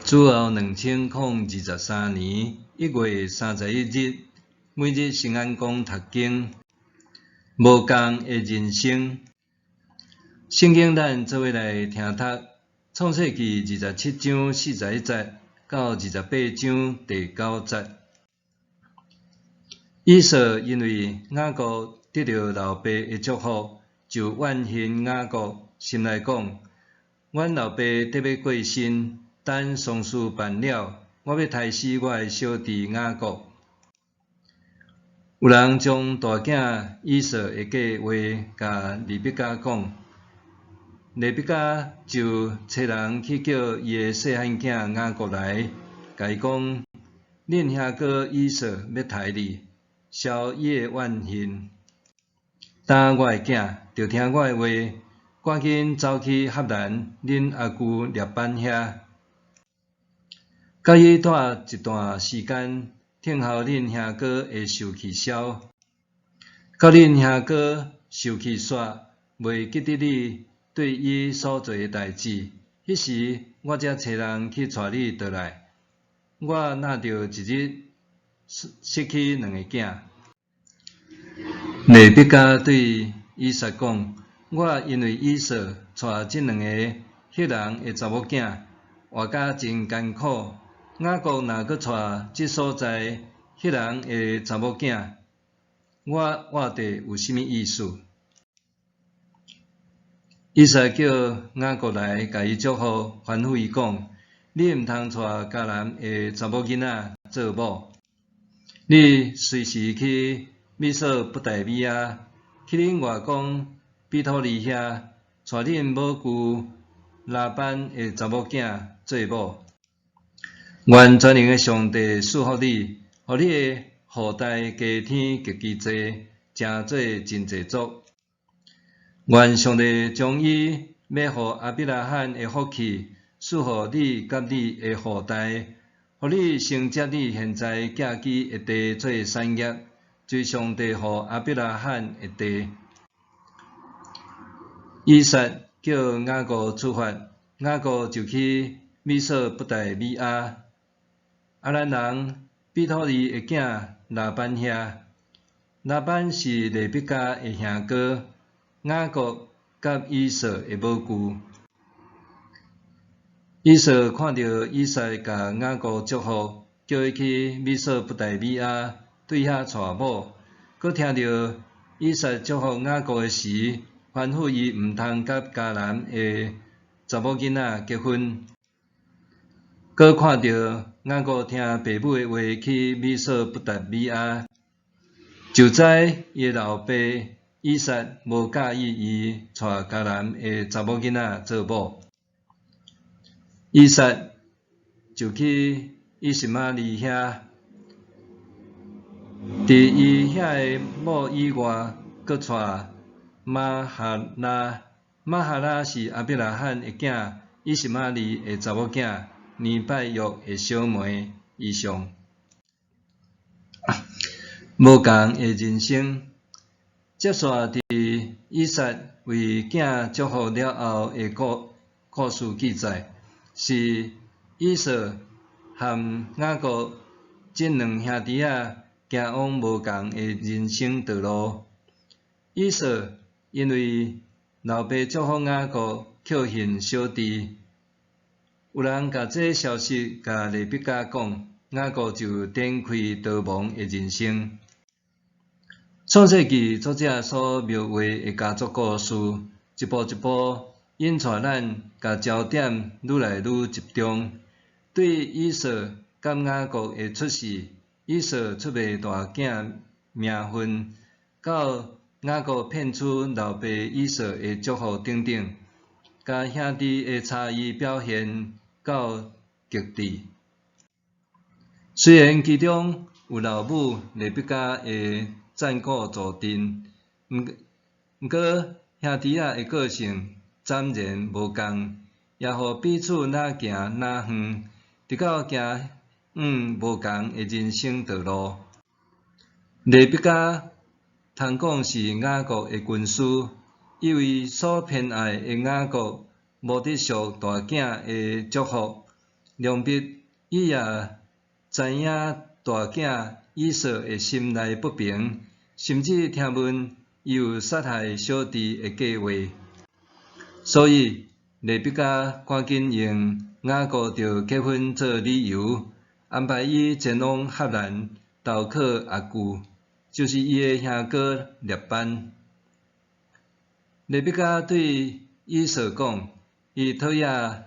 主後2023年1月31日，每日聖安講讀經，無仝的人生。聖經咱做伙來聽讀創世記27章41節到28章第9節。以掃因為雅各得著老爸的祝福，就怨恨雅各，心內講：阮老爸得欲過身，等喪事辦了，我欲刣死我的小弟雅各。有人將大囝以掃的計劃共利百加講，利百加就差人去叫伊的細漢囝雅各來，共伊講：恁兄哥以掃欲刣你，消伊的怨恨。今我的囝，著聽我的話，趕緊走去哈蘭恁阿舅臘班遐，佮伊蹛一段時間，等候恁兄哥的壽氣消。到恁兄哥壽氣煞，袂記得你對伊所做的代誌，彼時我才差人去帶你倒來。我若著一日失去兩个囝。利百加對以撒講：我因為以掃娶這兩个赫人的查某囝，活甲真艱苦。雅各若閣娶這所在赫人的查某囝，我活著有啥物意思？以撒叫雅各來，共伊祝福，吩咐伊講：你毋通娶迦南的查某囡仔做某。你隨時去美索不達米亞，去恁外公彼土利遐，娶恁母舅拉班的查某囝做某。願全能的上帝賜福你，予你的後代加添極其濟，成做真濟族。願上帝將伊欲予亞伯拉罕的福氣賜予你佮你的後代，予你承接你現在寄居的地做產業，就是上帝予亞伯拉罕的地。以撒叫雅各出發，雅各就去美索不達米亞，亞蘭人彼土利的囝拉班遐。拉班是利百加的兄哥，雅各佮以掃的母舅。以掃看著以撒共雅各祝福，叫伊去美索不達米亞對遐娶某，閣聽著以撒祝福雅各的時，吩咐伊毋通佮迦南的查某囡仔結婚。閣看著雅各聽爸母的話去美索不達米亞，就知伊的老爸以撒無佮意伊娶迦南的查某囡仔做某。以撒就去以實瑪利遐，佇伊遐的某以外，閣娶瑪哈拉。瑪哈拉是亞伯拉罕的囝以實瑪利的查某囝尼拜約的小妹。以上。無仝的人生，接續佇以撒為囝祝福了後的故事記載，是以掃和雅各這兩兄弟仔行往無仝的人生道路。以掃因為老爸祝福雅各，卻恨小弟。有人共這消息共利百加講，雅各就展開逃亡的人生。創世記作者所描畫的家族故事，一步一步引帶咱共焦點愈來愈集中。對以掃佮雅各的出世，以掃出賣大囝名分，到雅各騙取老爸以掃的祝福等等，共兄弟的差異表現到極致。雖然其中有老母利百加的戰鼓助陣，毋過兄弟仔的個性截然無仝，也予彼此若行若遠，直到行往無仝的人生道路。利百加通講是雅各的軍師，伊為所偏愛的雅各無得著大囝的祝福，量必伊也知影大囝以掃的心內不平，甚至聽聞伊有殺害小弟的計劃，所以利百加趕緊用雅各著結婚做理由，安排伊前往哈蘭投靠阿舅，就是伊的兄哥列班。利百加對以掃講，伊討厭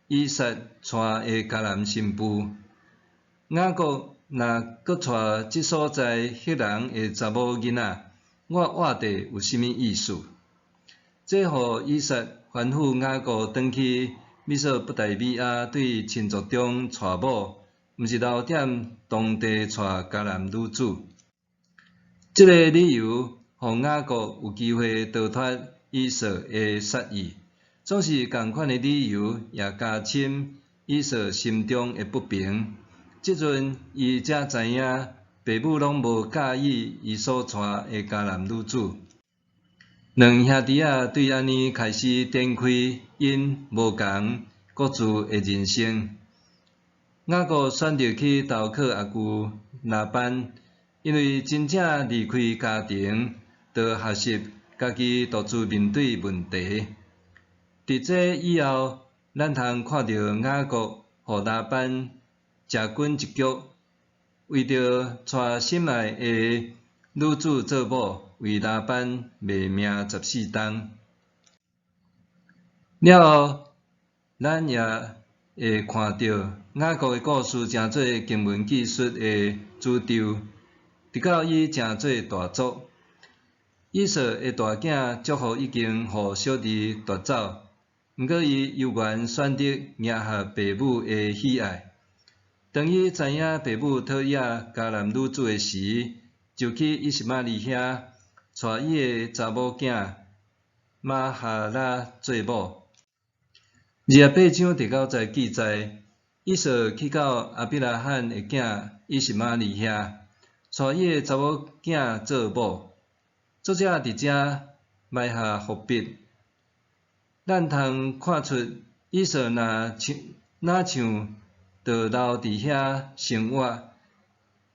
以撒娶的迦南新婦。雅各若閣娶這所在赫人的查某囡仔，我活著有啥物意思？這予以撒吩咐雅各轉去美索不達米亞對親族中娶某，毋是留踮當地娶迦南女子。這个理由，予雅各有機會逃脫以掃的殺意。總是仝款的理由，也加深以掃心中的不平。這陣伊才知影，爸母攏無佮意伊所娶的迦南女子。兩兄弟仔對按呢開始展開𪜶無仝各自的人生。雅各選擇去投靠阿舅拉班，因為真正離開家庭，就學習家己獨自面對問題。佇這以後，咱通看著雅各予拉班食滾一腳，為著娶心愛的女子做某，為拉班賣命14冬。了後，咱也會看著雅各的故事成做經文記述的主軸，直到伊成做大族。以掃的大囝祝福已經予小弟奪走，毋過伊猶原選擇迎合爸母的喜愛。當伊知影爸母討厭迦南女子的時，就去以實瑪利遐娶伊的查某囝瑪哈喇做某。28章第9節記載，以掃去到亞伯拉罕的囝以實瑪利遐，娶伊的查某囝做某。作者佇遮埋下伏筆，咱通看出以掃若像若像就留佇遐生活，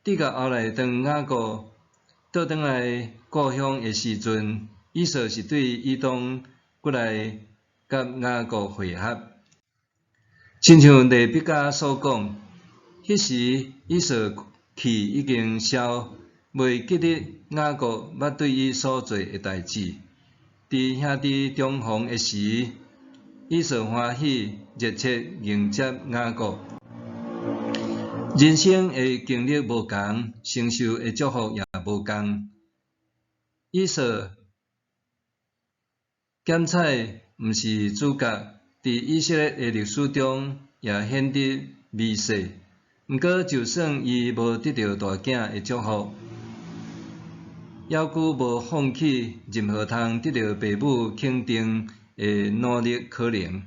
直到後來當雅各倒轉來故鄉的時陣，以掃是對以東過來佮雅各會合。親像利百加所講，彼時以掃氣已經消，袂記得雅各捌對伊所做的代誌。佇兄弟重逢的時，以掃歡喜熱切迎接雅各。人生的經歷無仝，承受的祝福也無仝。以掃剪彩毋是主角，佇以色列的歷史中也顯得微細。毋過，就算伊無得著大囝的祝福，猶閣無放棄任何通得著爸母肯定的努力可能。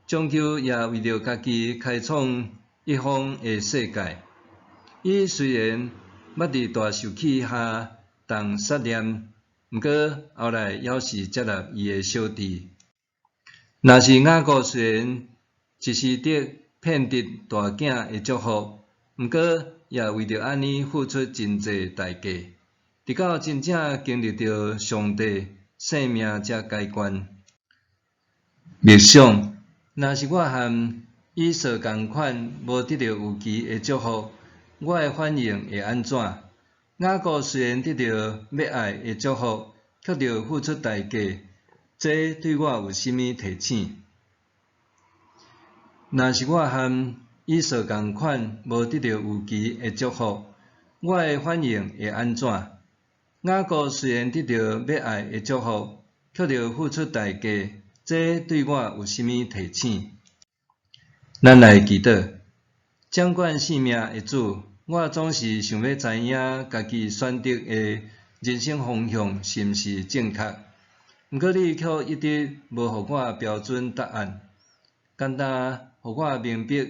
終究也為著家己開創一方的世界。伊雖然捌佇大受氣下動殺念，毋過後來猶是接納伊的小弟。若是雅各雖然一時得騙得大囝的祝福，毋過也為著按呢付出真濟代價，直到真正經歷著上帝，性命才改觀。默想，若是我和以掃仝款無得著預期的祝福，我的反應會按怎？雅各雖然得著欲愛的祝福，卻著付出代價，這對我有啥物提醒？若是我和以掃仝款無得著預期的祝福，我的反應會按怎？雅各雖然得著欲愛的祝福，卻著付出代價，這對我有啥物提醒？咱來祈禱，掌管性命的主，我總是想欲知影家己選擇的人生方向是毋是正確。毋過你卻一直無予我標準答案，干焦予我明白，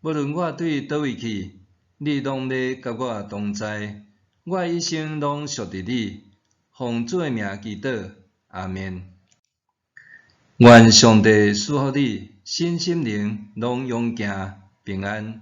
無論我對佗位去，你攏欲佮我同在。我一生攏屬佇你，奉主的名祈禱，阿們。願上帝賜福你。身心靈攏勇健平安。